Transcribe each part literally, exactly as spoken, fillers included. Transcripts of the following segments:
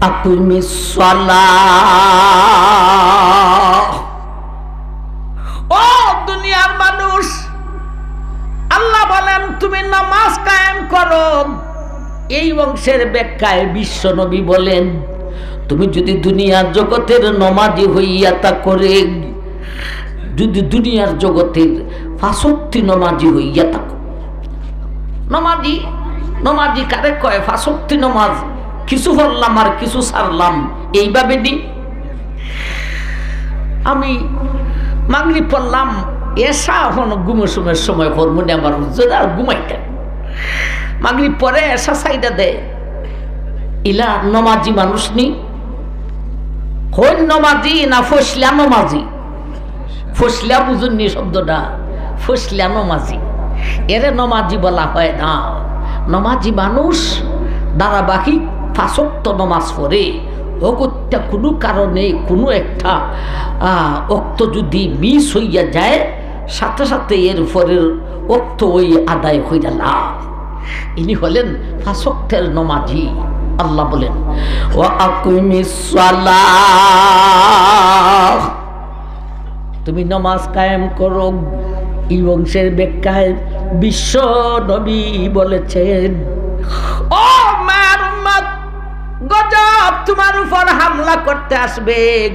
আকিমিস সালাহ। ও দুনিয়ার মানুষ, আল্লাহ বলেন, "তুমি নামাজ কায়েম করো।" এই অংশের ব্যাখ্যায় বিশ্বনবী বলেন, "তুমি যদি দুনিয়ার জগতের নমাজি হইয়া থাকো রে, যদি দুনিয়ার জগতের পাঁচ ওয়াক্ত নমাজি হইয়া থাকো।" নমাজি, নমাজি কারে কয়? পাঁচ ওয়াক্ত নমাজ, কিছু পড়লাম আর কিছু ছাড়লাম, এইভাবে নি। আমি মাগরিব পড়লাম, এশা এখন ঘুমের সময়, সময় করবো নি, আমার হুজুর আর ঘুমাইতে। মাগরিব পরে এশা সাইডা দেয়, ইলা নমাজি মানুষ নি? কোন নমাজি? না ফসলা নমাজি? ফসলা বুঝুননি শব্দটা? ফসলা নমাজি, এরে নমাজি বলা হয় না। নমাজি মানুষ ধারাবাহিক পাঁচ ওয়াক্ত নমাজ পড়ে, অগত্যা কোনো কারণে কোনো একটা, আহ, ওয়াক্ত যদি মিস হইয়া যায়, সাথে সাথে এর পরের ওয়াক্ত ওই আদায় হইয়া যায়। ইনি হলেন পাঁচ ওয়াক্তের নমাজি। আল্লাহ বলেন, "ওয়া আকিমিস সালাহ।" তুমি নমাজ কায়েম করো। এই অংশের ব্যাখ্যায় বিশ্বনবী বলেছেন, ও মার উম্মত, গজব তোমার উপর হামলা করতে আসবে।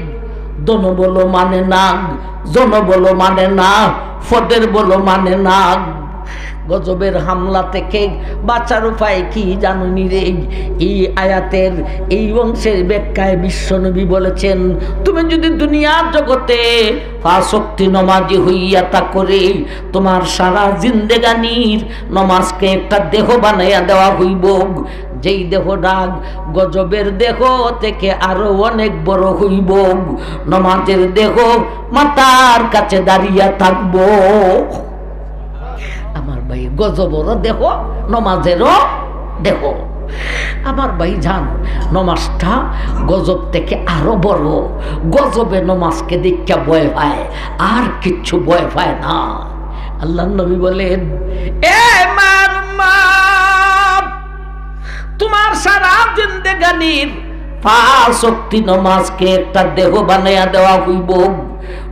ধনবল মানে না, জনবল মানে না, পদের বল মানে না। গজবের হামলা থেকে বাঁচার উপায় কি জানো নি রে? এই আয়াতের এই অংশের ব্যাখ্যায় বিশ্বনবী বলেছেন, তুমি যদি দুনিয়ার জগতে পাঁচ ওয়াক্ত নমাজি হইয়া থাকো রে, তোমার সারা জিন্দেগানির নমাজকে একটা দেহ বানাইয়া দেওয়া হইব। যেই দেহটা গজবের দেহ থেকে আরো অনেক বড় হইব, নমাজের দেহ মাথার কাছে দাঁড়িয়ে থাকবো। আমার ভাই, গজবেরও দেহ, নমাজেরও দেহ। আমার ভাই জান, নমাজটা গজব থেকে আরো বড়। গজবে নমাজকে দেখিয়া ভয় পায়, আর কিচ্ছু ভয় পায় না। আল্লাহর নবী বলেন, এ মার উম্মত, তোমার সারা জিন্দেগানির পাঁচ ওয়াক্ত নমাজকে একটা দেহ বানাইয়া দেওয়া হইব।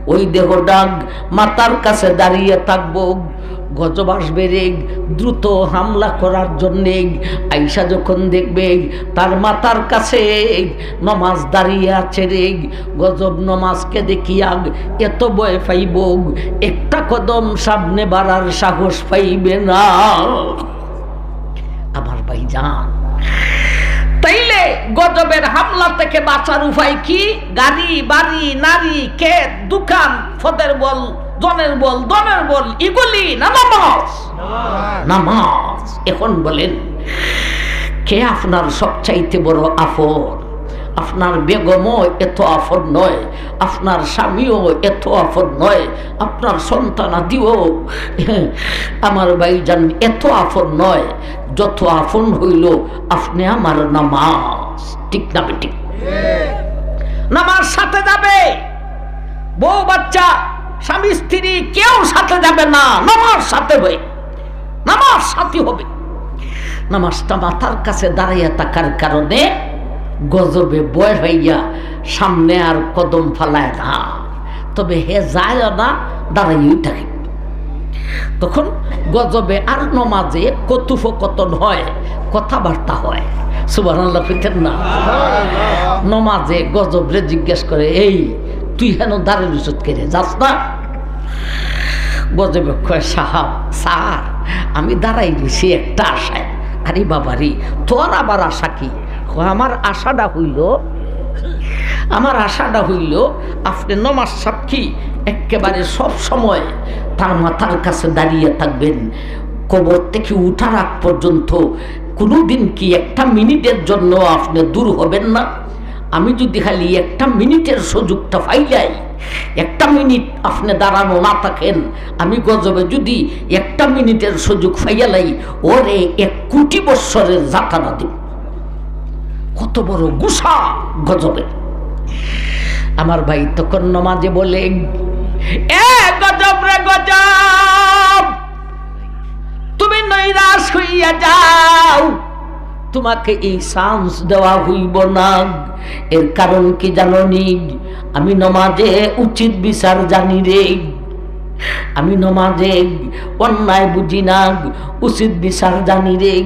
ওই দেহটা মাথার কাছে দাঁড়িয়ে থাকবো। গজব আসবে রে, দ্রুত হামলা করার জন্যে। আইসা যখন দেখবে তার মাথার কাছে নমাজ দাঁড়িয়ে আছে রে, গজব নমাজকে দেখিয়া এত ভয় পাইব, একটা কদম সামনে বাড়ার সাহস পাইবে না। আমার ভাইজান, তাইলে গজবের হামলা থেকে বাঁচার উপায় কি? গাড়ি, বাড়ি, নারী, ক্ষেত, দোকান, পদের বল, জনের বল, ধনের বল, ইগুলি না নামাজ? নামাজ। এখন বলেন, কে আপনার সবচাইতে বড় আপন? আপনার বেগমও এত আপন নয়, আপনার স্বামীও এত আপন নয়, আপনার সন্তানাদিও, আমার ভাইজান, এত আপন নয়, যত আপন হইল আপনি আমার নামাজ। ঠিক না বেঠিক? নামাজ সাথে যাবে, বউ বাচ্চা, স্বামী স্ত্রী কেউ সাথে যাবে না, নামাজ সাথে হবে। নামাজ সাথী হবে। নামাজটা মাথার কাছে দাঁড়াইয়া থাকার কারণে গজবে ভয় হইয়া সামনে আর কদম ফালায় না, তবে হে যায় না, দাঁড়াইয়াই থাকে। তখন গজবে আর নমাজে কথোপকথন হয়, কথাবার্তা হয়। সুবহানাল্লাহ কইতেন না? নমাজে গজবরে জিজ্ঞেস করে, এই তুই হেন দাঁড়াই রইছত কেরে, যাস না? গজবে কয়, সাহাব, স্যার, আমি দাঁড়াই রইছি একটা আশায়। আরে বাবা রে, তোর আবার আশা কি? কয়, আমার আশাটা হইল, আমার আশাটা হইল, আপনি নমাজ সাক্ষী একেবারে সব সময় তার মাথার কাছে দাঁড়িয়ে থাকবেন, কবর থেকে উঠার আগ পর্যন্ত। কোনোদিন কি একটা মিনিটের জন্য আপনি দূর হবেন না? আমি যদি খালি একটা মিনিটের সুযোগটা পাইলাই, একটা মিনিট আপনি দাঁড়ানো না থাকেন, আমি গজবে যদি একটা মিনিটের সুযোগ পাইয়ালাই, ওরে এক কোটি বৎসরের যাতনা দিব। কত বড় গুসা গজবে। আমার ভাই তখন নমাজে বলে, এ গজব রে গজব, তুমি নৈরাশ হইয়া যাও, তোমাকে এই চান্স দেওয়া হইব না। এর কারণ কি জানো নি? আমি নমাজে উচিত বিচার জানি রে। আমি নমাজে অন্যায় বুঝি না, উচিত বিচার জানি রে।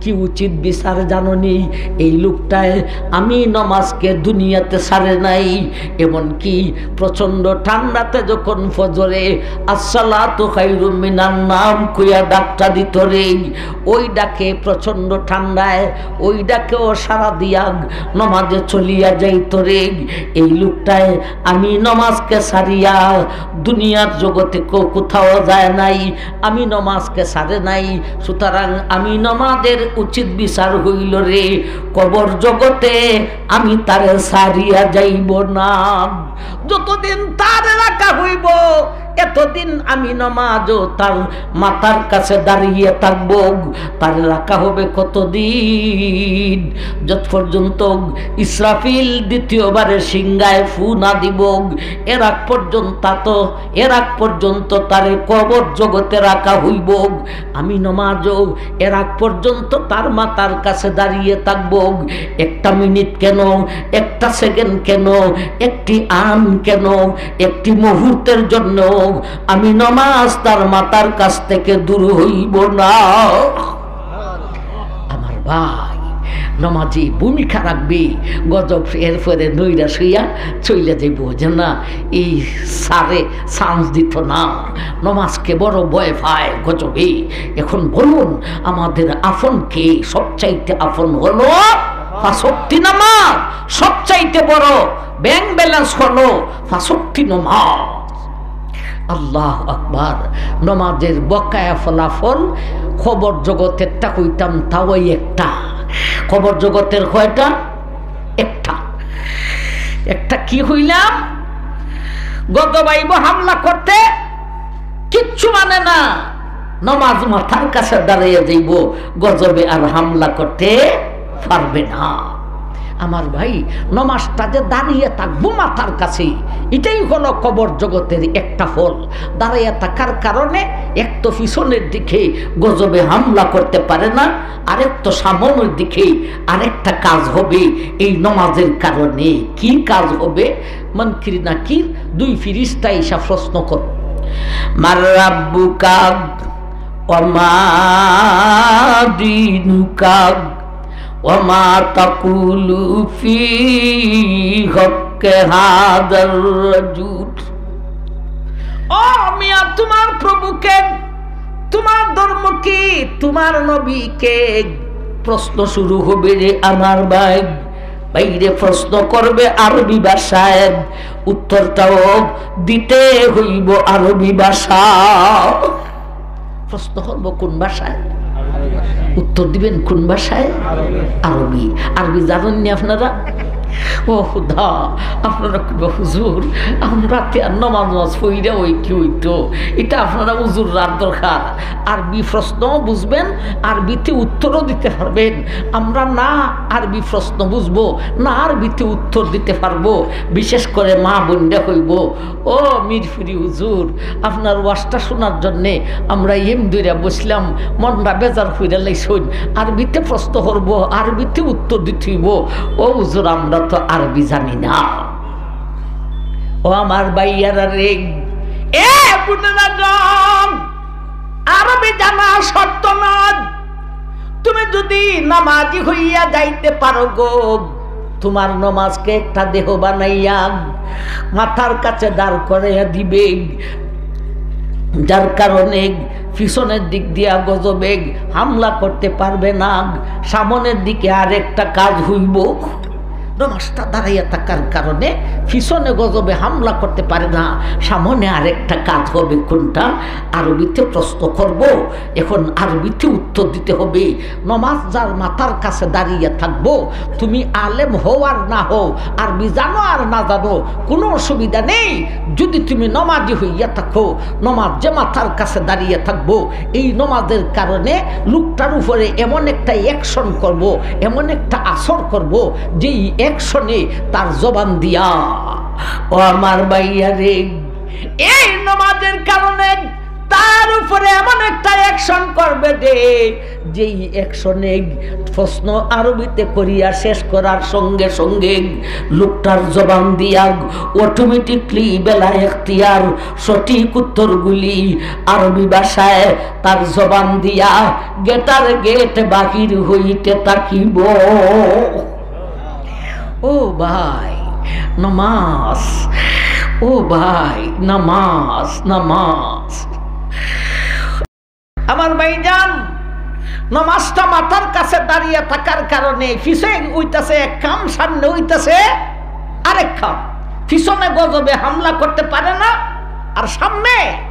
কি উচিত বিচার জানো নি? এই লোকটায় আমি নমাজকে দুনিয়াতে ছাড়ে নাই। এমনকি প্রচণ্ড ঠান্ডাতে যখন ফজরে "আসসালাতু খায়রুম মিনান নাওম" কইয়া ডাকটা দিত রে, ওই ডাকে প্রচণ্ড ঠান্ডায় ওই ডাকেও সাড়া দিয়া নমাজে চলিয়া যাইত রে। এই লোকটায় আমি নমাজকে ছাড়িয়া দুনিয়ার জগতে কো-, কোথাও যায় নাই, আমি নমাজকে ছাড়ে নাই। সুতরাং আমি নমাজের উচিত বিচার হইল রে, কবর জগতে আমি তারে ছাড়িয়া যাইব না। যতদিন তারে রাখা হইব, এতদিন আমি নমাজও তার মাথার কাছে দাঁড়িয়ে থাকব। তারে রাখা হবে কতদিন? যত পর্যন্ত ইসরাফিল দ্বিতীয়বারে সিংগায় ফু না দিব, এর আগ পর্যন্ত তো, এর আগ পর্যন্ত তারে কবর জগতে রাখা হইব। আমি নমাজও এর আগ পর্যন্ত তার মাথার কাছে দাঁড়িয়ে থাকব। একটা মিনিট কেন, একটা সেকেন্ড কেন, একটি আন কেন, একটি মুহূর্তের জন্য আমি নমাজ তার মাথার কাছ থেকে দূর হইব না। আমার ভাই, নমাজি ভূমিকা রাখবে। গজব এরপরে নৈরাশ হইয়া চলে যাইব, যে না, এই স্যারে চান্স দিত না। নমাজকে বড় ভয় পায় গজবে। এখন বলুন, আমাদের আপন কে? সবচাইতে আপন হলো পাঁচ ওয়াক্ত নামাজ। সবচাইতে বড় ব্যাংক ব্যালেন্স হলো পাঁচ ওয়াক্ত নামাজ। আল্লাহু আকবার। নমাজের বকায়া ফলাফল কবর জগতেরটা কইতাম, তাও ওই একটা। কবর জগতের কয়টা? একটা। একটা কি হইলাম? গজব আইব হামলা করতে, কিচ্ছু মানে না। নমাজ মাথার কাছে দাঁড়াইয়া যাইব, গজবে আর হামলা করতে পারবে না। আমার ভাই, নমাজটা যে দাঁড়িয়ে থাকবো মাথার কাছে, এটাই হলো কবর জগতের একটা ফল। দাঁড়াইয়া থাকার কারণে এক তো পিছনের দিকে গজবে হামলা করতে পারে না, আরেক তো সামনের দিকে আরেকটা কাজ হবে এই নমাজের কারণে। কি কাজ হবে? মুনকির নাকির দুই ফিরিস্তা এসে প্রশ্ন করো, "মান রাব্বুকা ওয়া মা দীনুকা ওয়া মা তাকুলু ফি হক্কে হাদার রাজুল।" ও মিয়া, তোমার প্রভু কে? তোমার ধর্ম কি? তোমার নবী কে? প্রশ্ন শুরু হবে রে আমার ভাই। বাইরে প্রশ্ন করবে আরবি ভাষায়, উত্তরটাও দিতে হইব আরবি ভাষা। প্রশ্ন করব কোন ভাষায়? উত্তর দিবেন কোন ভাষায়? আরবি। আরবি জানেন নি আপনারা? ও খুদা, আপনারা কইবা, "হুজুর, আমরা তে আর নমাজ নমাজ পড়িয়া ওই কি হইতো?" এটা আপনারা হুজুররার দরকার। আরবি প্রশ্ন বুঝবেন, আরবিতে উত্তরও দিতে পারবেন। আমরা না আরবি প্রশ্ন বুঝবো, না আরবিতে উত্তর দিতে পারবো। বিশেষ করে মা বোনরা কইবো, "ও মিরপুরি হুজুর, আপনার ওয়াজটা শোনার জন্যে আমরা এম ধইরা বসলাম, মনটা বেজার কইরা লাইছইন, আরবিতে প্রশ্ন করবো, আরবিতে উত্তর দিতে হইবো। ও হুজুর, আমরা তো আরবি জানি না।" ও আমার ভাইয়ারা রে, এ বোনেরা গো, আরবি জানা শর্ত নয়। তুমি যদি নামাজি হইয়া যাইতে পারো গো, তোমার নমাজকে একটা দেহ বানাইয়া মাথার কাছে দাঁড় করাইয়া দিবে, যার কারণে পিছনের দিক দিয়া গজবে হামলা করতে পারবে না, সামনের দিকে আরেকটা কাজ হইব। নমাজটা দাঁড়াইয়া থাকার কারণে পিছনে গজবে হামলা করতে পারে না, সামনে আরেকটা কাজ হবে। কোনটা? আরবিতে প্রশ্ন করব, এখন আরবিতে উত্তর দিতে হবে। নমাজ যার মাথার কাছে দাঁড়িয়ে থাকবো, তুমি আলেম হও আর না হও, আরবি জানো আর না জানো, কোনো অসুবিধা নেই। যদি তুমি নমাজি হইয়া থাকো, নমাজ যে মাথার কাছে দাঁড়িয়ে থাকবো, এই নমাজের কারণে লোকটার উপরে এমন একটা অ্যাকশন করব, এমন একটা আসর করব, যেই অ্যাকশনে তার জবান দিয়া, ও আমার ভাইয়া রে, এই নমাজের কারণে তার উপরে এমন একটা অ্যাকশন করবে রে, যেই অ্যাকশনে প্রশ্ন আরবিতে করিয়া শেষ করার সঙ্গে সঙ্গে লোকটার জবান দিয়া অটোমেটিকলি বেলা এখতিয়ার সঠিক উত্তরগুলি আরবি ভাষায় তার জবান দিয়া গেটার গেট বাহির হইতে থাকিব। ও ভাই, নামাজ। ও ভাই, নামাজ, নামাজ। আমার ভাইজান, নামাজটা মাথার কাছে দাঁড়িয়ে থাকার কারণে পিছে হইতাছে এক কাম, সামনে হইতাছে আরেক কাম। পিছনে গজবে হামলা করতে পারে না, আর সামনে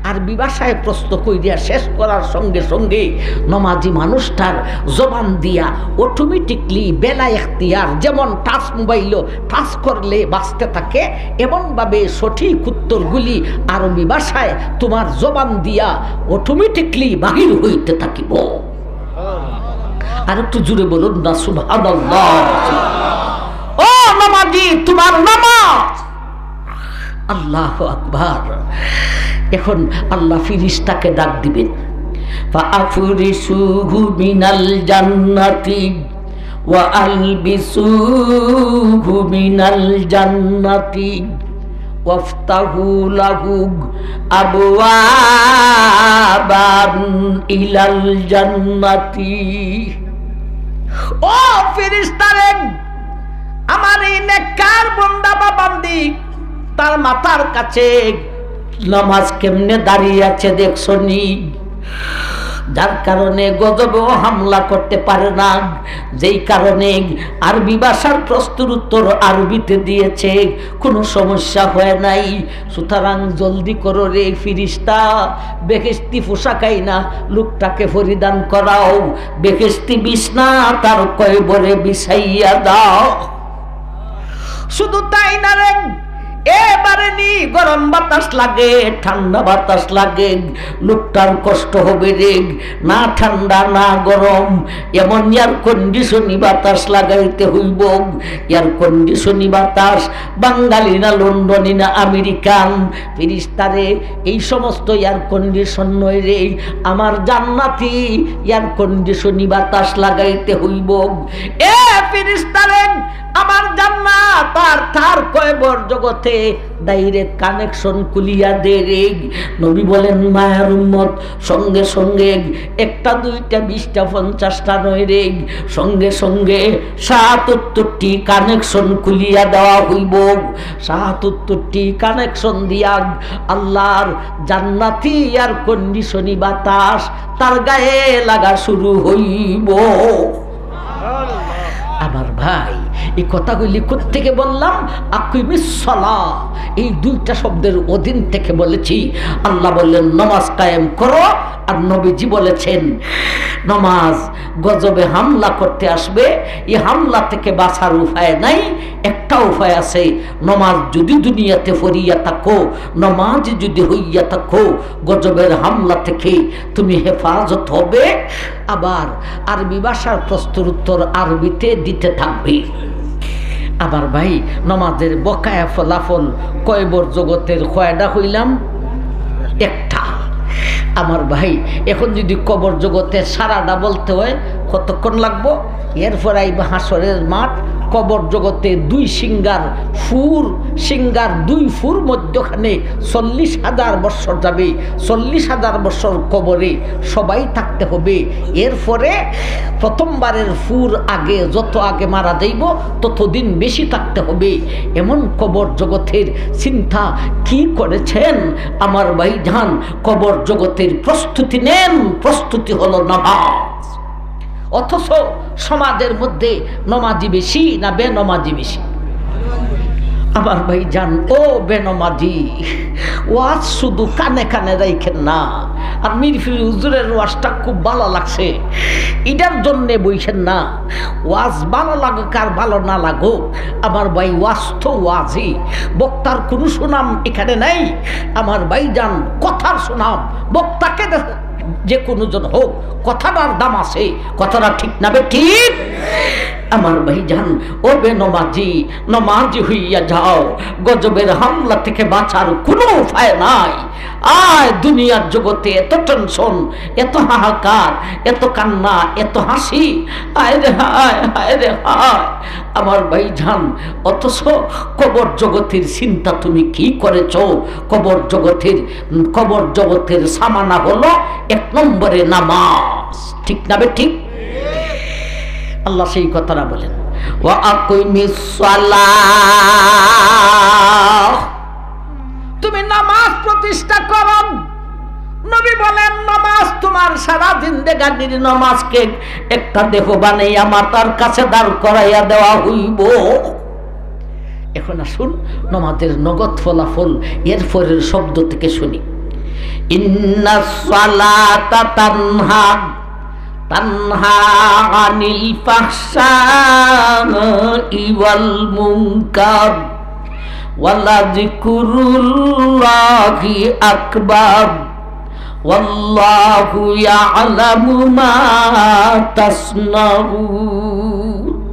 আরবি ভাষায় প্রশ্ন কইরা শেষ করার সঙ্গে সঙ্গে নমাজি মানুষটার জবান দিয়া অটোমেটিকলি বেলা এখতিয়ার, যেমন টাচ মোবাইলও টাচ করলে বাজতে থাকে, এমনভাবে সঠিক উত্তরগুলি আরবি ভাষায় তোমার জবান দিয়া অটোমেটিকলি বাহির হইতে থাকিব। আর একটু জোরে বলুন না, সুবহানাল্লাহ। ও নমাজি, তোমার নামাজ। আল্লাহু আকবার। এখন আল্লাহ ফিরিস্তাকে ডাক দিবেন, "ফাআফরিসুহু মিনাল জান্নাতি ওয়া আলবিসুহু মিনাল জান্নাতি ওয়াফতাহু লাহু আবওয়াবান ইলাল জান্নাতি।" ও ফিরিস্তারে, আমার এই নেককার বন্দা বা বান্দি, তার মাথার কাছে নামাজ কেমনে দাঁড়িয়ে আছে দেখছো নি? যার কারণে গজবেও হামলা করতে পারে না, যেই কারণে আরবি ভাষার প্রশ্নের উত্তর আরবিতে দিয়েছে, কোনো সমস্যা হয় নাই। সুতরাং জলদি করো রে ফিরিস্তা, বেহেশতি পোশাক আইনা লোকটাকে পরিধান করাও, বেহেশতি বিছনা তার কয়বরে বিছাইয়া দাও। শুধু তাই না রে, এবারে নি গরম বাতাস লাগে, ঠান্ডা বাতাস লাগে, লোকটার কষ্ট হবে রে, না ঠান্ডা না গরম, এমন এয়ার কন্ডিশনি বাতাস লাগাইতে হইব। এয়ার কন্ডিশনি বাতাস, বাঙালি না লন্ডনি না আমেরিকান, ফিরিস্তারে এই সমস্ত এয়ার কন্ডিশন নয় রে, আমার জান্নাতি এয়ার কন্ডিশনি বাতাস লাগাইতে হইব। এ ফিরিস্তারে, আমার জান্নাত আর তার কয়বর জগতে ডাইরেক্ট কানেকশন খুলিয়া দে রে। নবী বলেন, মায়ার উম্মত, সঙ্গে সঙ্গে একটা দুইটা বিশটা পঞ্চাশটা নয় রে, সঙ্গে সঙ্গে সাতাত্তরটি কানেকশন খুলিয়া দেওয়া হইব। সাতাত্তরটি কানেকশন দিয়া আল্লাহর জান্নাতি এয়ার কন্ডিশনি বাতাস তার গায়ে লাগা শুরু হইব। আমার ভাই, এই কথাগুলি কোত্থেকে বললাম? আকিমিস সালাহ, এই দুইটা শব্দের অধীন থেকে বলেছি। আল্লাহ বললেন, "নমাজ কায়েম করো", আর নবীজি বলেছেন, নমাজ গজবে হামলা করতে আসবে, এই হামলা থেকে বাঁচার উপায় নাই। একটা উপায় আছে, নমাজ যদি দুনিয়াতে পড়িয়া থাকো, নমাজ যদি হইয়া থাকো, গজবের হামলা থেকে তুমি হেফাজত হবে। আবার আরবি ভাষার প্রশ্নের উত্তর আরবিতে দিতে থাকবে। আমার ভাই, নমাজের বকায়া ফলাফল কয়বর জগতের কয়টা কইলাম? একটা। আমার ভাই, এখন যদি কবর জগতের সারাটা বলতে হয়, কতক্ষণ লাগবো? এরপর আইবা হাশরের মাঠ, কবর জগতে দুই সিঙ্গার ফুর, সিঙ্গার দুই ফুর মধ্যখানে চল্লিশ হাজার বৎসর যাবে। চল্লিশ হাজার বৎসর কবরে সবাই থাকতে হবে। এরপরে প্রথমবারের ফুর আগে, যত আগে মারা যাইব, ততদিন বেশি থাকতে হবে। এমন কবর জগতের চিন্তা কি করেছেন আমার ভাইজান? কবর জগতের প্রস্তুতি নেন, প্রস্তুতি হলো নামাজ। অথচ সমাজের মধ্যে নমাজি বেশি না বেনমাজি বেশি? আমার ভাইজান, ও বেনমাজি, ওয়াজ শুধু কানে কানে রাখেন না। আর মিরপুরি হুজুরের ওয়াজটা খুব ভালো লাগছে, এটার জন্যে বইছেন না। ওয়াজ ভালো লাগুক আর ভালো না লাগুক, আমার ভাই, ওয়াজ তো ওয়াজই। বক্তার কোনো সুনাম এখানে নাই। আমার ভাইজান, কথার সুনাম। বক্তাকে দে-, যে কোনো জন হোক, কথাটার দাম আছে। কথাটা ঠিক না বেঠিক? আমার ভাইজান, ও বেনমাজি, নমাজি হইয়া যাও। গজবের হামলা থেকে বাঁচার কোনো উপায় নাই। আয়, দুনিয়ার জগতে এত টেনশন, এত হাহাকার, এত কান্না, এত হাসি, হায় রে হায়, হায় রে হায়। আমার ভাইজান, অথচ কবর জগতের চিন্তা তুমি কি করেছো? কবর জগতের, কবর জগতের সামানা হলো এক নম্বরে নামাজ। ঠিক না বে ঠিক? আল্লাহ সেই কথাটা বলেন, "ওয়া আকিমিস সালাহ।" তুমি নামাজ প্রতিষ্ঠা করো। নবী বলেন, নামাজ তোমার সারা জিন্দেগানির নামাজকে একটা দেহ বানাইয়া মাথার কাছে দাঁড় করাইয়া দেওয়া হইব। এখন আসুন, নামাজের নগদ ফলাফল এর পরের শব্দ থেকে শুনি। ইন্নাস সালাতা তানহা, তানহা আনিল ফাহশাই ওয়াল মুনকার, ওয়ালা যিকরুল্লাহি আকবার, ওয়াল্লাহু ইয়ালামু মা তাসনাউন।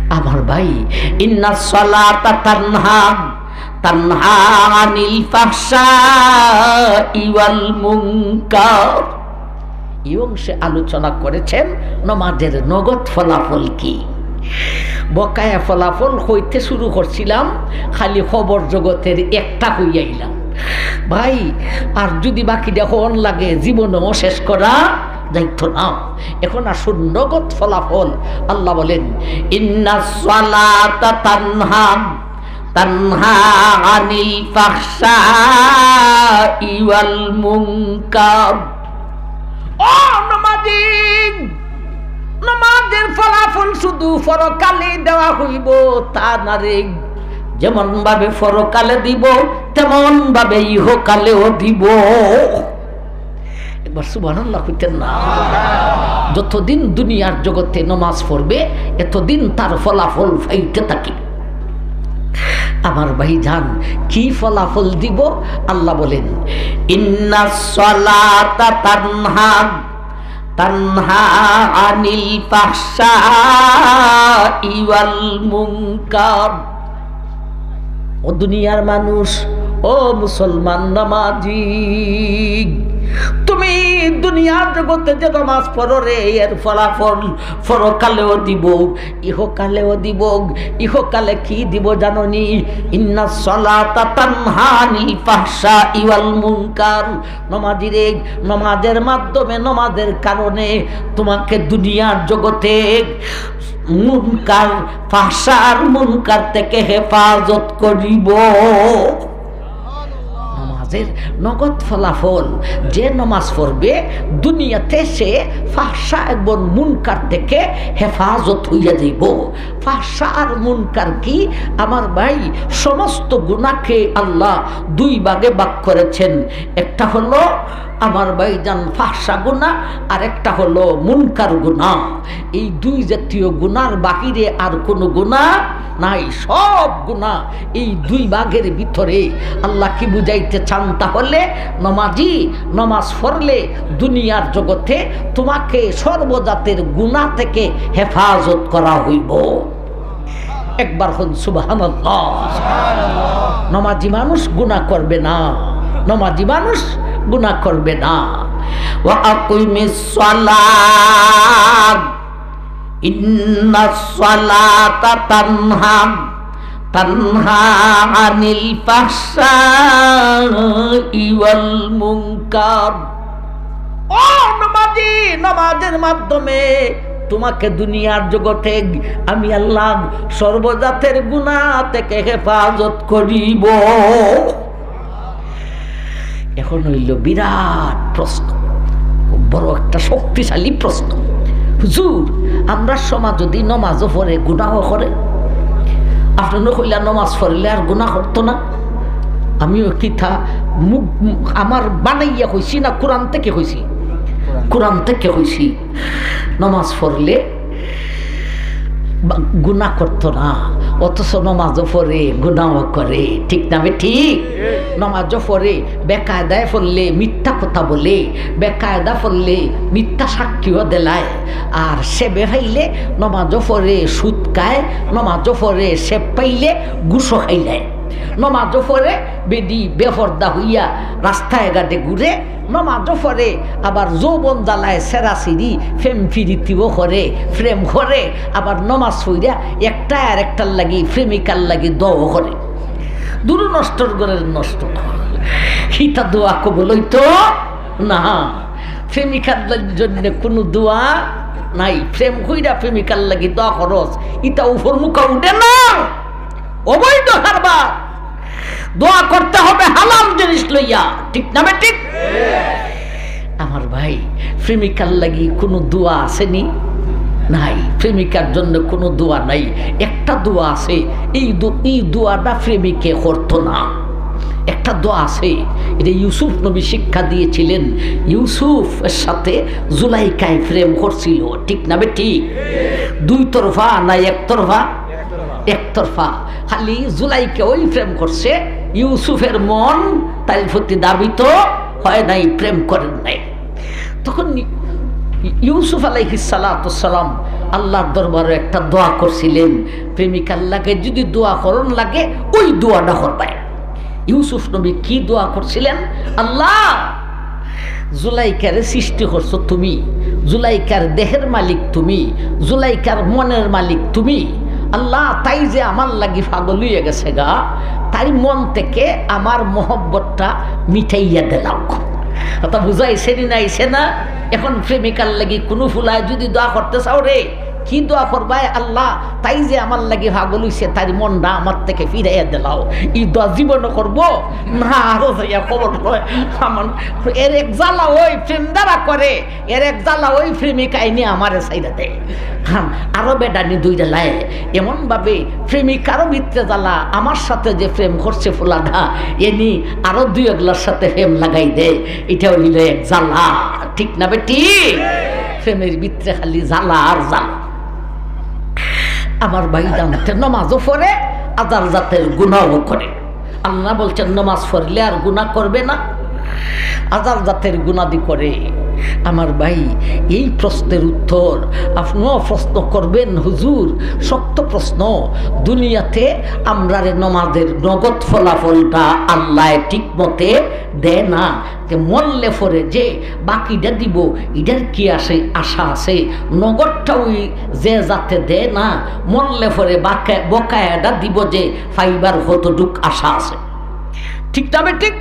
আমার ভাই, ইন্নাস সালাতা তানহা, তানহা আনিল ফাহশাই ওয়াল মুনকার। এই অংশে আলোচনা করেছেন নমাজের নগদ ফলাফল কি। বকায়া ফলাফল হইতে শুরু করছিলাম, খালি খবর জগতের একটা হইয়া আইলাম। ভাই, আর যদি বাকিটা হন লাগে, জীবনেও শেষ করা যাইতো না। এখন আসুন নগদ ফলাফল। আল্লাহ বলেন, "ইন্নাস সালাতা তানহা, তানহা আনিল ফাহশাই ওয়াল মুনকার।" ও নমাজি, নমাজের ফলাফল শুধু পরকালে দেওয়া হইব তা না রে। যেমন ভাবে পরকালে দিব, তেমন ভাবে ইহকালেও দিব। একবার সুবহানাল্লাহ কইতেন না? যতদিন দুনিয়ার জগতে নমাজ পড়বে, এতদিন তার ফলাফল পাইতে থাকি। আমার ভাইজান, কি ফলাফল দিব? আল্লাহ বলেন, "ইন্নাস সালাতা তানহা, তানহা আনিল ফাহশাই ওয়াল মুনকার।" ও দুনিয়ার মানুষ, ও মুসলমান নামাজি, তুমি দুনিয়ার জগতে যে নামাজ পড়ো রে, এর ফলাফল পরকালেও দিব, ইহকালেও দিব। ইহকালে কি দিব জানো নি? ইন্নাস সালাতা তানহা আনিল ফাহশাই ওয়াল মুনকার। নমাজিরে, নমাজের মাধ্যমে, নমাজের কারণে তোমাকে দুনিয়ার জগতে মুনকার, ফাহশার মুনকার থেকে হেফাজত করিব। নমাজের নগদ ফলাফল, যে নমাজ পড়বে দুনিয়াতে সে ফাহশা এবং মুনকার থেকে হেফাজত হইয়া যাইব। ফাহশা আর মুনকার কি? আমার ভাই, সমস্ত গুনাহকে আল্লাহ দুই ভাগে ভাগ করেছেন। একটা হলো আমার ভাইজান ফাহশা গুনাহ, আর একটা হলো মুনকার গুনাহ। এই দুই জাতীয় গুনার বাহিরে আর কোনো গুনাহ নাই। সব গুনাহ এই দুই ভাগের ভিতরে। আল্লাহ কি বুঝাইতে চান? তাহলে নমাজি, নমাজ পড়লে দুনিয়ার জগতে তোমাকে সর্বজাতের গুনাহ থেকে হেফাজত করা হইব। একবার হন সুবহানাল্লাহ। নমাজি মানুষ গুনাহ করবে না, নমাজি মানুষ গুনাহ করবে না। ওয়া আকিমিস সালাত, ইন্নাস সালাতা তানহা, তানহা আনিল ফাহশাই ওয়াল মুনকার। ও নমাজি, নমাজের মাধ্যমে তোমাকে দুনিয়ার জগতে আমি আল্লাহ সর্বজাতের গুনাহ থেকে হেফাজত করিব। এখন হইল বিরাট প্রশ্ন, বড় একটা শক্তিশালী প্রশ্ন। হুজুর, আমরা সমাজ যদি নমাজও পড়ে গুনাহ করে, আপনি কইলা নমাজ পড়লে আর গুনাহ করতো না? আমিও কিতা মুখ, আমার বানাইয়া কইছি না কোরআন থেকে কইছি? কোরআন থেকে কইছি। নমাজ পড়লে বা-, গুনাহ করতো না, অথচ নমাজও পড়ে, গুনাহও করে। ঠিক না বে ঠিক? নমাজও পড়ে, বেকায়দায় পড়লে মিথ্যা কথা বলে, বেকায়দা পড়লে মিথ্যা সাক্ষীও দেলায়, আর সেবে পাইলে নমাজও পড়ে, সুদ খায়, নমাজও পড়ে, সেব পাইলে ঘুষও খাইলায়। নমাজও পড়ে, বেডি বেপর্দা হইয়া রাস্তায় ঘাটে ঘুরে, নমাজও পড়ে, আবার যৌবন জ্বালায় ছেড়াছিড়ি, প্রেম পিরিতিও করে, প্রেম করে, আবার নমাজ পড়িয়া একটা আর একটার লাগি, প্রেমিকার লাগি দোয়াও করে। দুরু নষ্টর ঘরের নষ্ট। ইতা দোয়া কবুল হইতো না। প্রেমিকার জন্য কোনো দোয়া নাই। প্রেম কইরা প্রেমিকার লাগি দোয়া করস, ইতা উপর মুখা উঠে না, অবৈধ কারবার। দোয়া করতে হবে হালাল জিনিস লইয়া, ঠিক না বেঠিক? আমার ভাই, প্রেমিকার লাগি কোনো দোয়া আছেনি? নাই। প্রেমিকার জন্য কোনো দোয়া নাই। একটা দোয়া আছে, এই দো-, এই দোয়াটা প্রেমিকে করতো না। একটা দোয়া আছে, এটা ইউসুফ নবী শিক্ষা দিয়েছিলেন। ইউসুফের সাথে জুলাইকায় প্রেম করছিল, ঠিক না বেঠিক? দুই তরফা না এক তরফা? এক তরফা। খালি জুলাইকা ওই প্রেম করছে, ইউসুফের মন তার প্রতি দাবিত হয় নাই, প্রেম করেন নাই। তখন ইউসুফ আলাইহিস সালাতু সালাম আল্লাহর দরবারে একটা দোয়া করছিলেন, প্রেমিকার লাগে যদি দোয়া করন লাগে, ওই দোয়াটা করবায়। ইউসুফ নবী কি দোয়া করছিলেন? "আল্লাহ, জুলাইকারে সৃষ্টি করছো তুমি, জুলাইকার দেহের মালিক তুমি, জুলাইকার মনের মালিক তুমি। আল্লাহ, তাই যে আমার লাগি পাগল হইয়া গেছে গা, তাই মন থেকে আমার মহব্বতটা মিটাইয়া দিলাও।" কথা বুঝাইছে নি না, আইছে না? এখন প্রেমিকার লাগি কোনো ফুলায় যদি দোয়া করতে চাও রে, কি দোয়া করবায়? "আল্লাহ, তাই যে আমার লাগি পাগল হইছে, তার মনটা আমার থেকে ফিরাইয়া দিলাও।" এই দোয়া জীবনে করবো না, আরো যাইয়া খবর লয়। আমার এর এক জ্বালা ওই প্রেম দ্বারা করে, এর এক জ্বালা ওই প্রেমিক আইনি আমারে সাইডা দেয়। হ্যাঁ, আরো বেডানি দুই জ্বালায়। এমন ভাবে প্রেমিকারও ভিতরে জ্বালা, আমার সাথে যে প্রেম করছে ফুলাটা, এনি আরো দুই একলার সাথে প্রেম লাগাই দেয়। এটা হইল এক জ্বালা, ঠিক না বেঠিক? প্রেমের ভিতরে খালি জ্বালা আর জ্বালা। আমার ভাই জানতে নমাজও পড়ে, আজাল জাতের গুনাও করে। আল্লাহ বলছেন, "নমাজ পড়লে আর গুনাহ করবে না, আজাল জাতের গুনাদি করে।" আমার ভাই, এই প্রশ্নের উত্তর আপনিও প্রশ্ন করবেন, "হুজুর, শক্ত প্রশ্ন, দুনিয়াতে আমরারে নমাজের নগদ ফলাফলটা আল্লাহ ঠিক মতে দেয় না, যে মরলে পরে যে বাকিটা দিব, এটার কি আসে, আশা আছে? নগদটা ওই যে জাতে দেয় না, মরলে পরে বাকা-, বকায়াটা দিব যে, পাইবার কতটুক আশা আছে।" ঠিক না বেঠিক?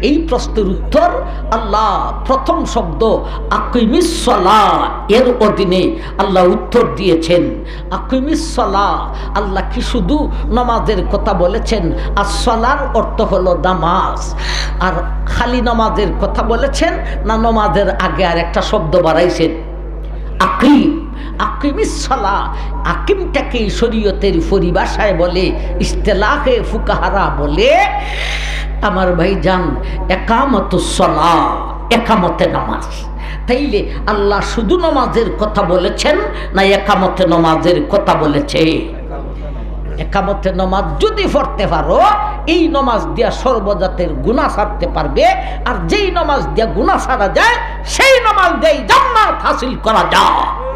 এই প্রশ্নের উত্তর আল্লাহ প্রথম শব্দ আকিমিস সালাহ এর অধীনে আল্লাহ উত্তর দিয়েছেন। আকিমিস সালাহ, আল্লাহ কি শুধু নমাজের কথা বলেছেন? আর সালার অর্থ হলো নামাজ। আর খালি নমাজের কথা বলেছেন, না নমাজের আগে আর একটা শব্দ বাড়াইছেন? আকিম, আকিমিস সালাহ। আকিমটাকে শরীয়তের পরিভাষায় বলে, ইস্তেলাহে ফুকাহারা বলে, আমার ভাইজান, একামতুস সালাহ, একামতে নামাজ। তাইলে আল্লাহ শুধু নামাজের কথা বলেছেন না একামতে নামাজের কথা বলেছে? একামতে নামাজ যদি পড়তে পারো, এই নামাজ দিয়া সর্বজাতের গুনাহ ছাড়তে পারবে। আর যেই নামাজ দিয়া গুনাহ ছাড়া যায়, সেই নামাজ দিয়াই জান্নাত হাসিল করা যায়।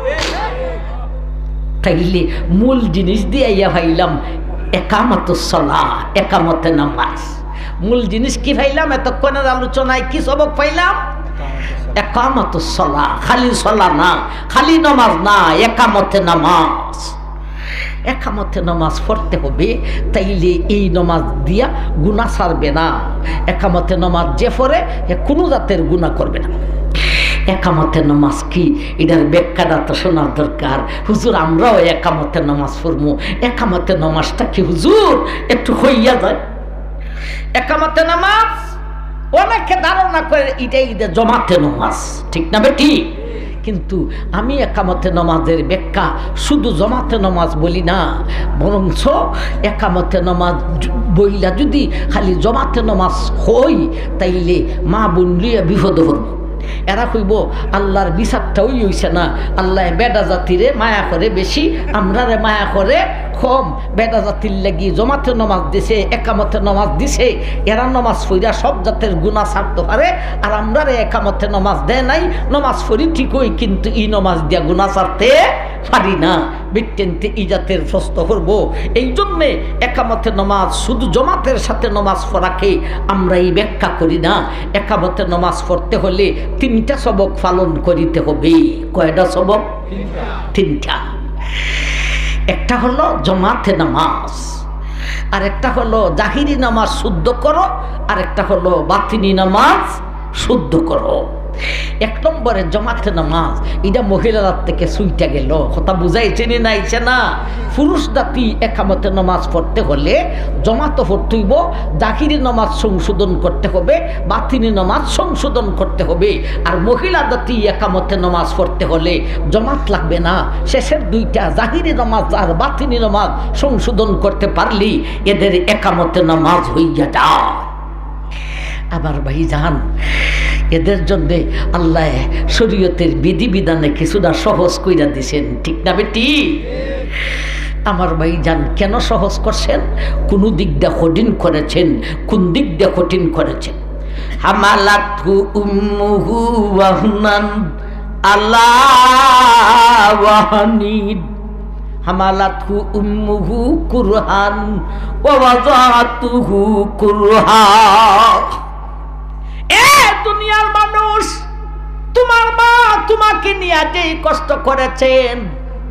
তাইলে মূল জিনিস দিয়া ইয়া পাইলাম একামতুস সালাহ, একামতে নামাজ। মূল জিনিস কি পাইলাম? এতক্ষণের আলোচনায় কি সবক পাইলাম? একামতুস সালাহ, খালি সালাহ না, খালি নামাজ না, একামতে নামাজ। একামতে নামাজ পড়তে হবে, তাইলে এই নামাজ দিয়া গুনাহ ছাড়বে না। একামতে নামাজ যে পড়ে, হে কোনো জাতের গুনাহ করবে না। একামতে নামাজ কি? এটার ব্যাখ্যাটা তো শোনার দরকার। "হুজুর, আমরাও একামতে নামাজ পড়মু, একামতে নামাজটা কি হুজুর, একটু কইয়া যায়?" একামতে নামাজ অনেকে ধারণা করে এটাই যে জমাতে নামাজ, ঠিক না বেঠিক? কিন্তু আমি একামতে নামাজের ব্যাখ্যা শুধু জমাতে নামাজ বলি না, বরঞ্চ একামতে নামাজ জ-, বইলা যদি খালি জমাতে নামাজ হই, তাইলে মা বোন লইয়া বিপদে পড়ব। এরা কইব, "আল্লাহর বিচারটা ওই হইছে না, আল্লাহ বেটা জাতিরে মায়া করে বেশি, আমরারে মায়া করে কম বেটা জাতির লাগি জমাতে নামাজ দিছে, একামতে নামাজ দিছে, এরা নামাজ পড়িয়া সব জাতের গুনাহ ছাড়তে পারে, আর আমরারে একামতে নামাজ দেয় নাই, নামাজ পড়ি ঠিকই, কিন্তু ই নামাজ দিয়া গুনাহ ছাড়তে পারি না। বিট্টেনতে ই জাতের প্রশ্ন করব। এই জন্যে একামতে নামাজ শুধু জমাতের সাথে নামাজ পড়াকে আমরা এই ব্যাখ্যা করি না। একামতে নামাজ পড়তে হলে তিনটা সবক পালন করিতে হবে। কয়টা সবক? তিনটা। একটা হলো জমাতে নামাজ, আর একটা হলো জাহিরি নামাজ শুদ্ধ করো, আর একটা হলো বাতিনি নামাজ শুদ্ধ করো। এক নম্বরে জমাতে নামাজ, এটা মহিলার হাত থেকে ছুইটা গেল। কথা বুঝাইছে নি না, আইছে না? পুরুষ জাতি একামতে নামাজ পড়তে হলে জমাতো পড়তে হইব, জাহিরি নামাজ সংশোধন করতে হবে, বাতিনি নামাজ সংশোধন করতে হবে। আর মহিলা জাতি একামতে নামাজ পড়তে হলে জমাত লাগবে না, শেষের দুইটা জাহিরি নামাজ আর বাতিনি নামাজ সংশোধন করতে পারলেই এদের একামতে নামাজ হইয়া যায়। আমার ভাইজান, এদের জন্যে আল্লাহ শরীয়তের বিধিবিধানে কিছুটা সহজ কইরা দিছেন, ঠিক না বেটি? আমার ভাইজান, কেন সহজ করছেন? কোন দিক দিয়ে কঠিন করেছেন, কোন দিক দিয়ে কঠিন করেছেন? হামালাতহু উম্মুহু ওয়াহনান আলা ওয়াহনিন। হামালাতহু উম্মুহু কুরহান ওয়া ওয়াদাআতুহু কুরহা। এ দুনিয়ার মানুষ, তোমার মা তোমাকে নিয়ে যেই কষ্ট করেছেন,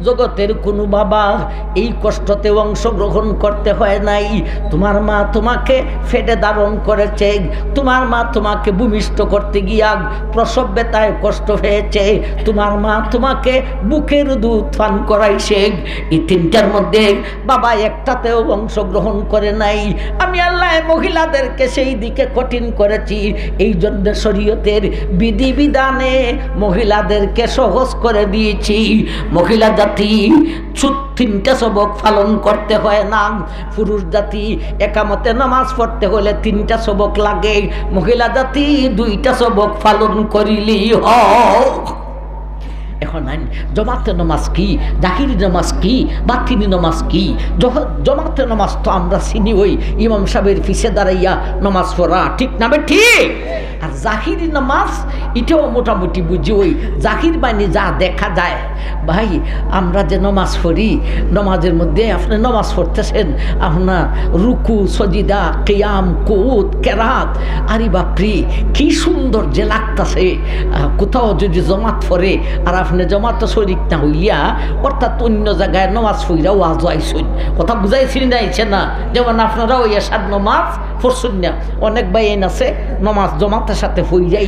জগতের কোনো বাবা এই কষ্টতে অংশগ্রহণ করতে হয় নাই। তোমার মা তোমাকে পেটে ধারণ করেছে, তোমার মা তোমাকে ভূমিষ্ঠ করতে গিয়া প্রসব ব্যথায় কষ্ট পেয়েছে, তোমার মা তোমাকে বুকের দুধ পান করাইছে। এই তিনটার মধ্যে বাবা একটাতেও অংশগ্রহণ করে নাই। আমি আল্লাহ মহিলাদেরকে সেই দিকে কঠিন করেছি, এই জন্য শরীয়তের বিধিবিধানে মহিলাদেরকে সহজ করে দিয়েছি। মহিলা জাতি শুধু তিনটা সবক পালন করতে হয় না। পুরুষ জাতি একামতে নামাজ পড়তে হলে তিনটা সবক লাগে, মহিলা জাতি দুইটা সবক পালন করিলেই হয়। এখন আইন, জমাতে নামাজ কি, জাহিরি নামাজ কি, বাতিনি নামাজ কি? জহ-, জমাতে নামাজ তো আমরা চিনি, ওই ইমাম সাহেবের পিছে দাঁড়াইয়া নামাজ পড়া, ঠিক না বেটি? আর জাহিরি নামাজ, এটাও মোটামুটি বুঝি, ওই জাহির মানে যা দেখা যায়। ভাই, আমরা যে নামাজ পড়ি, নামাজের মধ্যে আপনি নামাজ পড়তেছেন, আপনার রুকু, সজিদা, কিয়াম, কুউদ, কেরাত, আরে বাপরে, কি সুন্দর যে লাগতাছে। আহ, কোথাও যদি জমাত পড়ে আর আপনি জমাতে শরিক না হইয়া, অর্থাৎ অন্য জায়গায় নামাজ পড়িয়া ওয়াজো আইছইন, কথা বুঝাইছি না, আইছে না? যেমন আপনারা ওই এশার নামাজ পড়ছইন না, অনেক ভাইয়াইন আছে নামাজ জমাতের সাথে পড়িয়া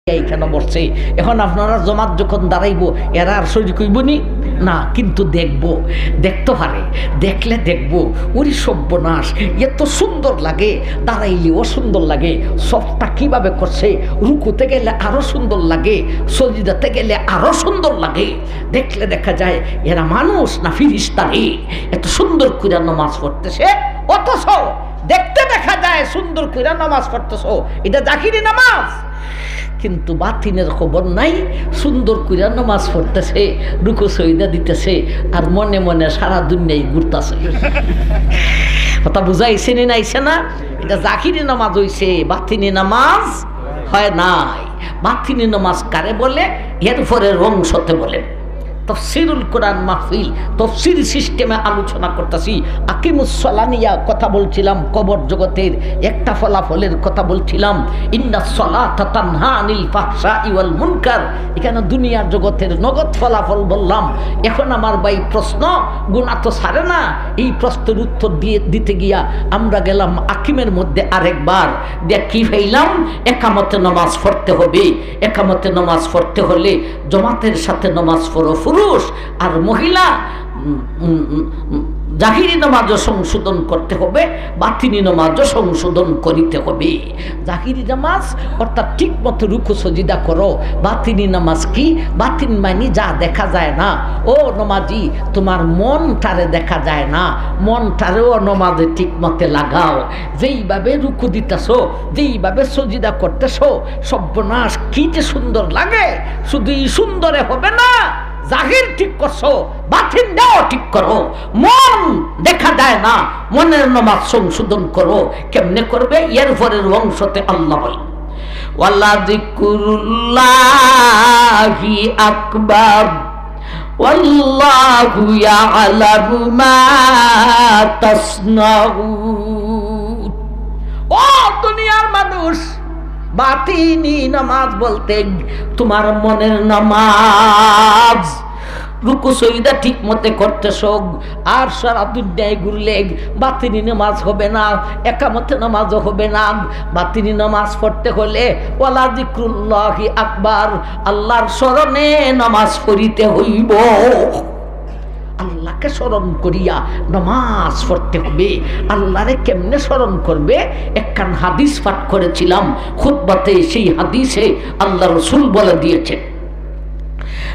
এখানে বসছে। এখন আপনারা জমাত যখন দাঁড়াইবো, এরা আর শরিক হইব নি? না, কিন্তু দেখবো, দেখতে পারে, দেখলে দেখবো, ওরে সর্বনাশ, এত সুন্দর লাগে, দাঁড়াইলেও সুন্দর লাগে, সফটা কিভাবে করছে, রুকুতে গেলে আরো সুন্দর লাগে, সজিদাতে গেলে আরো সুন্দর লাগে। দেখলে দেখা যায় এরা মানুষ না ফিরিস্তা রে, এত সুন্দর করে নামাজ পড়তেছে, অথচ দেখতে দেখা যায় সুন্দর কইরা নামাজ পড়তেছো, এটা জাহিরি নামাজ। কিন্তু বাতিনের খবর নাই, সুন্দর কইরা নামাজ পড়তেছে, রুকু সইদা দিতেছে, আর মনে মনে সারা দুনিয়ায় ঘুরতেছে। কথা বুঝাইছে নি না, আইছে না? এটা জাহিরি নামাজ হইছে, বাতিনি নামাজ হয় নাই। বাতিনি নামাজ কারে বলে, এর পরের অংশতে বলেন। তফসিরুল কোরআন মাহফিল, তফসির সিস্টেমে আলোচনা করতেছি। আকিমুস সলা নিয়া কথা বলছিলাম, কবর জগতের একটা ফলাফলের কথা বলছিলাম, ইন্নাস সলাতা তানহা আনিল ফাহশাই ওয়াল মুনকার। এখানে দুনিয়ার জগতের নগদ ফলাফল বললাম। এখন আমার ভাই প্রশ্ন, গুনা তো ছাড়ে না, এই প্রশ্নের উত্তর দিয়ে দিতে গিয়া আমরা গেলাম আকিমের মধ্যে আরেকবার। দেখ কি পাইলাম, একামতে নামাজ পড়তে হবে, একামতে নামাজ পড়তে হলে জমাতের সাথে নামাজ পড়ো পুরুষ, আর মহিলা, উম, উম, উম, উম, জাহিরি নামাজও সংশোধন করতে হবে, বাতিনি নামাজও সংশোধন করিতে হবে। জাহিরি নামাজ অর্থাৎ ঠিক মতো রুকু সজিদা করো। বাতিনি নামাজ কি? বাতিন মানে যা দেখা যায় না। ও নমাজি, তোমার মনটারে দেখা যায় না, মনটারেও নমাজে ঠিক মতে লাগাও। যেইভাবে রুকু দিতেছো, যেইভাবে সজিদা করতেছো, সর্বনাশ, কি যে সুন্দর লাগে। শুধু এই সুন্দরে হবে না, জাহির ঠিক করছো, বাতিনটাও ঠিক করো। মন দেখা যায় না, মনের নামাজ সংশোধন করো। কেমনে করবে? এর পরের অংশতে আল্লাহ বলেন, "ওয়ালা যিকরুল্লাহি আকবার, ওয়াল্লাহু ইয়ালামু মা তাসনাউন।" ও দুনিয়ার মানুষ, বাতিনি নামাজ বলতে তোমার মনের নামাজ, রুকু সইদা ঠিক মতে করতে শোক। আর সারা দুনিয়ায় ঘুরলে বাতিনি নামাজ হবে না, একামতে নামাজও হবে না। বাতিনি নামাজ পড়তে হলে ওয়ালা যিকরুল্লাহি আকবার, আল্লাহর স্মরণে নামাজ পড়িতে হইব। আল্লাহকে স্মরণ করিয়া নামাজ পড়তে হবে। আল্লাহরে কেমনে স্মরণ করবে? একখান হাদিস পাঠ করেছিলাম খুতবাতে, সেই হাদিসে আল্লাহ রসুল বলে দিয়েছেন,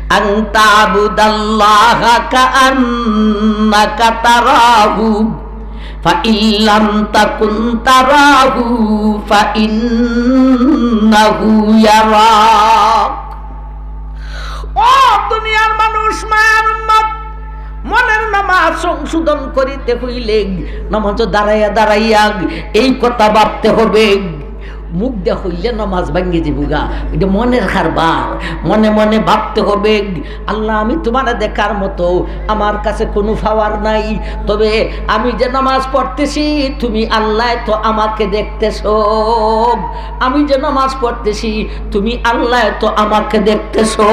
"আন তা'বুদাল্লাহা কাআন্নাকা তারাহু, ফাইন লাম তাকুন তারাহু, ফাইন্নাহু ইয়ারাক।" ও দুনিয়ার মানুষ, মায়ার উম্মত, মনের নামাজ সংশোধন করিতে হইলে নামাজও দাঁড়াইয়া দাঁড়াইয়া এই কথা ভাবতে হবে। মুখ দিয়া হইলে নামাজ ভাঙ্গি যাইবগা, এটা মনের কারবার। মনে মনে ভাবতে হবে, "আল্লাহ, আমি তোমারে দেখার মতো আমার কাছে কোনো পাওয়ার নাই, তবে আমি যে নামাজ পড়তেছি, তুমি আল্লাহ তো আমাকে দেখতেছো। আমি যে নামাজ পড়তেছি, তুমি আল্লাহ তো আমাকে দেখতেছো।"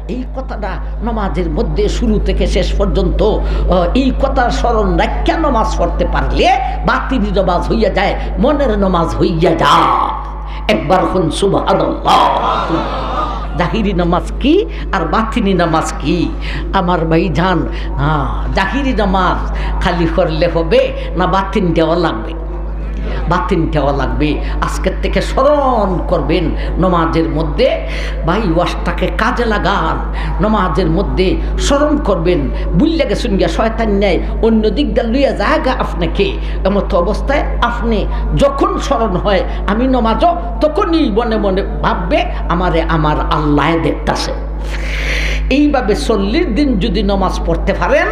এই কথাটা নামাজের মধ্যে শুরু থেকে শেষ পর্যন্ত, আহ, এই কথার স্মরণ রাখিয়া নামাজ পড়তে পারলে বাতিনি নামাজ হইয়া যায়, মনের নামাজ হইয়া যায়। একবার কইন সুবহানাল্লাহ। জাহিরি নামাজ কি আর বাতিনি নামাজ কি? আমার ভাইজান, হ্যাঁ, জাহিরি নামাজ খালি করলে হবে না, বাতিন দেওয়া লাগবে? বাতিন দেওয়া লাগবে। আজকের থেকে স্মরণ করবেন নামাজের মধ্যে, ভাই, ওয়াজটাকে কাজে লাগান। নামাজের মধ্যে স্মরণ করবেন, ভুলিয়া গেছইন গিয়া শয়তান নাই, অন্য দিক দিয়া লইয়া যায়গা আপনাকে। এমতো অবস্থায় আপনি যখন স্মরণ হয় আমি নামাজও, তখনই মনে মনে ভাববে, "আমারে আমার আল্লাহ দেখতাছে।" এইভাবে চল্লিশ দিন যদি নামাজ পড়তে পারেন,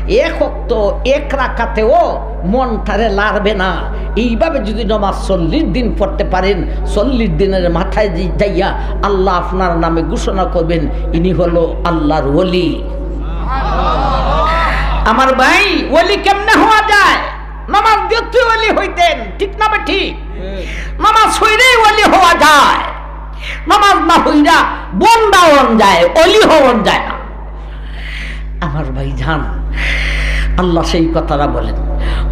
এক ওয়াক্ত এক রাকাতেও মনটারে লাড়বে না। এইভাবে যদি নামাজ চল্লিশ দিন পড়তে পারেন, চল্লিশ দিনের মাথায় যে যাইয়া আল্লাহ আপনার নামে ঘোষণা করবেন, "ইনি হলো আল্লাহর ওলি।" আমার ভাই, ওলি কেমনে হওয়া যায়? নামাজ দিয়ে তুই ওলি হইতেন, ঠিক না বেঠিক? নামাজ হইলেই ওলি হওয়া যায়, নামাজ না হইরা বন্দা হওয়া যায়, ওলি হওয়া যায় না। আমার ভাইজান, আল্লাহ সেই কথাটা বলেন,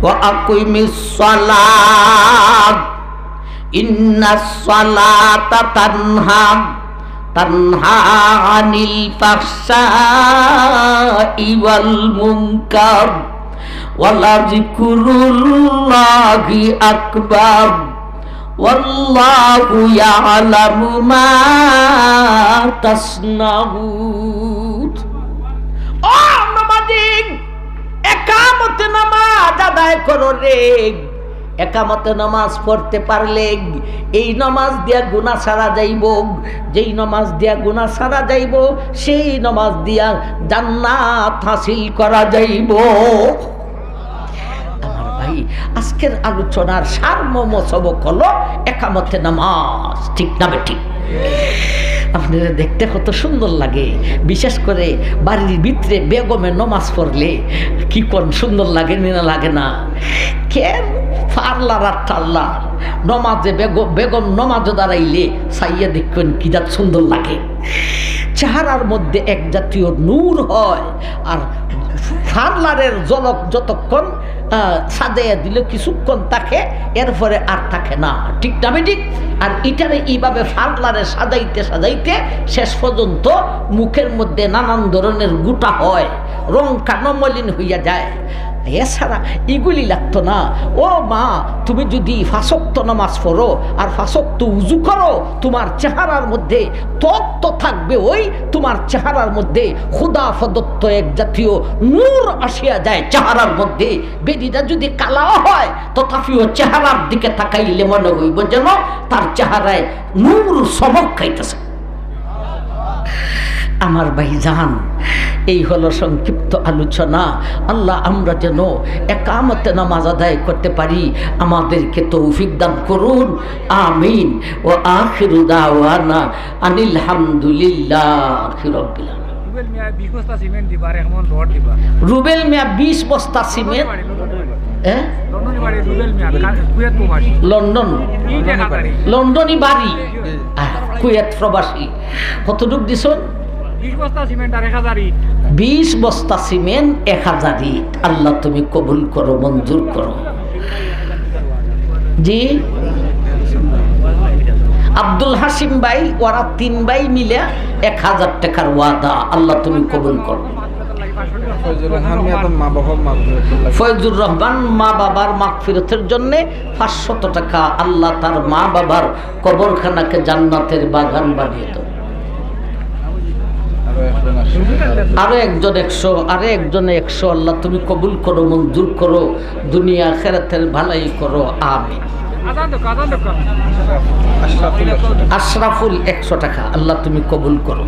"ওয়া আকিমিস সালাত, ইন্নাস সালাতা তানহা, তানহা আনিল ফাহশাই ওয়াল মুনকার, ওয়ালা যিকরুল্লাহি আকবার।" ওয়াল্লাহু ইয়ালামু মা তাসনাউন। ও নামাজি, একামতে নামাজ আদায় করো রে। একামতে নামাজ পড়তে পারলে এই নামাজ দিয়া গুনাহ সারা যাইব, যেই নামাজ দিয়া গুনাহ সারা যাইব, সেই নামাজ দিয়া জান্নাত হাসিল করা যাইব। আমার ভাই, আজকের আলোচনার সারমর্ম সবক হলো একামতে নামাজ, ঠিক না বেঠিক? আপনারা দেখতে কত সুন্দর লাগে, বিশেষ করে বাড়ির ভিতরে বেগমে নামাজ পড়লে কি কোন সুন্দর লাগে নি না লাগে না? কেন পার্লার আর টার্লার, নামাজে বেগম, বেগম নামাজে দাঁড়াইলে চাইয়া দেখবেন কি জাত সুন্দর লাগে। চেহারার মধ্যে এক জাতীয় নূর হয়, আর পার্লারের ঝলক যতক্ষণ, আহ, সাজাইয়া দিলে কিছুক্ষণ থাকে, এরপরে আর থাকে না, ঠিক না বেঠিক? আর ইটারে এইভাবে পার্লারে সাজাইতে সাজাইতে শেষ পর্যন্ত মুখের মধ্যে নানান ধরনের গুটা হয়, রং কানো মলিন হইয়া যায়। এছাড়া ইগুলি লাগতো না। ও মা, তুমি যদি পাঁচ ওয়াক্ত নামাজ পড়ো আর পাঁচ ওয়াক্ত উজু করো, তোমার চেহারার মধ্যে তত্ত্ব থাকবে, ওই তোমার চেহারার মধ্যে খোদা প্রদত্ত এক জাতীয় নূর আসিয়া যায় চেহারার মধ্যে। বেডিটা যদি কালাও হয়, তথাপিও চেহারার দিকে তাকাইলে মনে হইব যেন তার চেহারায় নূর চমক খাইতেছে। আমার ভাইজান, এই হলো সংক্ষিপ্ত আলোচনা। আল্লাহ, আমরা যেন একামতে নামাজ আদায় করতে পারি, আমাদেরকে তৌফিক দান করুন। আমিন। ওয়া আখিরু দাওয়ানা আনিল হামদুলিল্লাহি রাব্বিল আলামিন। রুবেল মিয়া বিশ বস্তা সিমেন্ট দিবা, আর এক মন রড দিবা। রুবেল মিয়া বিশ বস্তা সিমেন্ট। লন্ডনী বাড়ি, লন্ডনী বাড়ি। হ্যাঁ? লন্ডনী বাড়ি, রুবেল মিয়া, কা-, কুয়েত প্রবাসী। লন্ডন। ইট এক হাজারি। লন্ডনী বাড়ি। আহ, কুয়েত প্রবাসী। কতটুক দিছন? বিশ বস্তা সিমেন্ট আর এক হাজার ইট। বিশ বস্তা সিমেন্ট, এক হাজার ইট। আল্লাহ, তুমি কবুল করো, মঞ্জুর করো। জি, আব্দুল হাসিম ভাই, ওরা তিন ভাই মিলে এক হাজার টাকার ওয়াদা। আল্লাহ, তুমি কবুল করো। ফয়জুর রহমান মিয়া তো মা বাবার মাগফিরাতের লাগি। ফয়জুর রহমান মা বাবার মাগফিরাতের জন্যে পাঁচশত টাকা। আল্লাহ, তার মা বাবার কবরখানাকে জান্নাতের বাগান বানিয়ে দাও। আরো একজন আছে। আরো একজন একশো, আরো একজন একশো। আল্লাহ, তুমি কবুল করো, মঞ্জুর করো, দুনিয়া আখিরাতের ভালাই করো। আমিন। আশরাফুল একশো টাকা। আশরাফুল একশো টাকা। আল্লাহ, তুমি কবুল করো।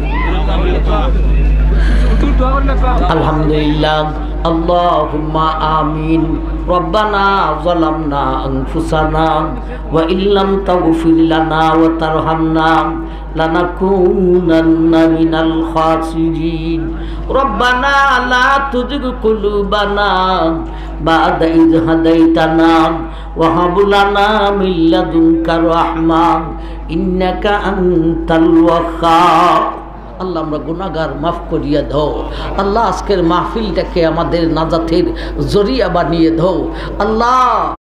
আলহামদুলিল্লাহ। আল্লাহুম্মা আমিন। রব্বানা যালামনা আনফুসানা ওয়া ইল্লাম তাগফির লানা ওয়া তারহামনা লানাকুনান্না মিনাল খাসিরিন। রব্বানা লা তুযিগ কুলুবানা বা'দা ইয হাদাইতানা ওয়া হাব লানা মিন লাদুনকা রাহমা ইন্নাকা আনতাল ওয়াহ্হাব। আল্লাহ, আমরা গুনাহগার, মাফ করিয়া দাও। আল্লাহ, আজকের মাহফিলটাকে আমাদের নাজাতের জরিয়া বানিয়ে দাও। আল্লাহ,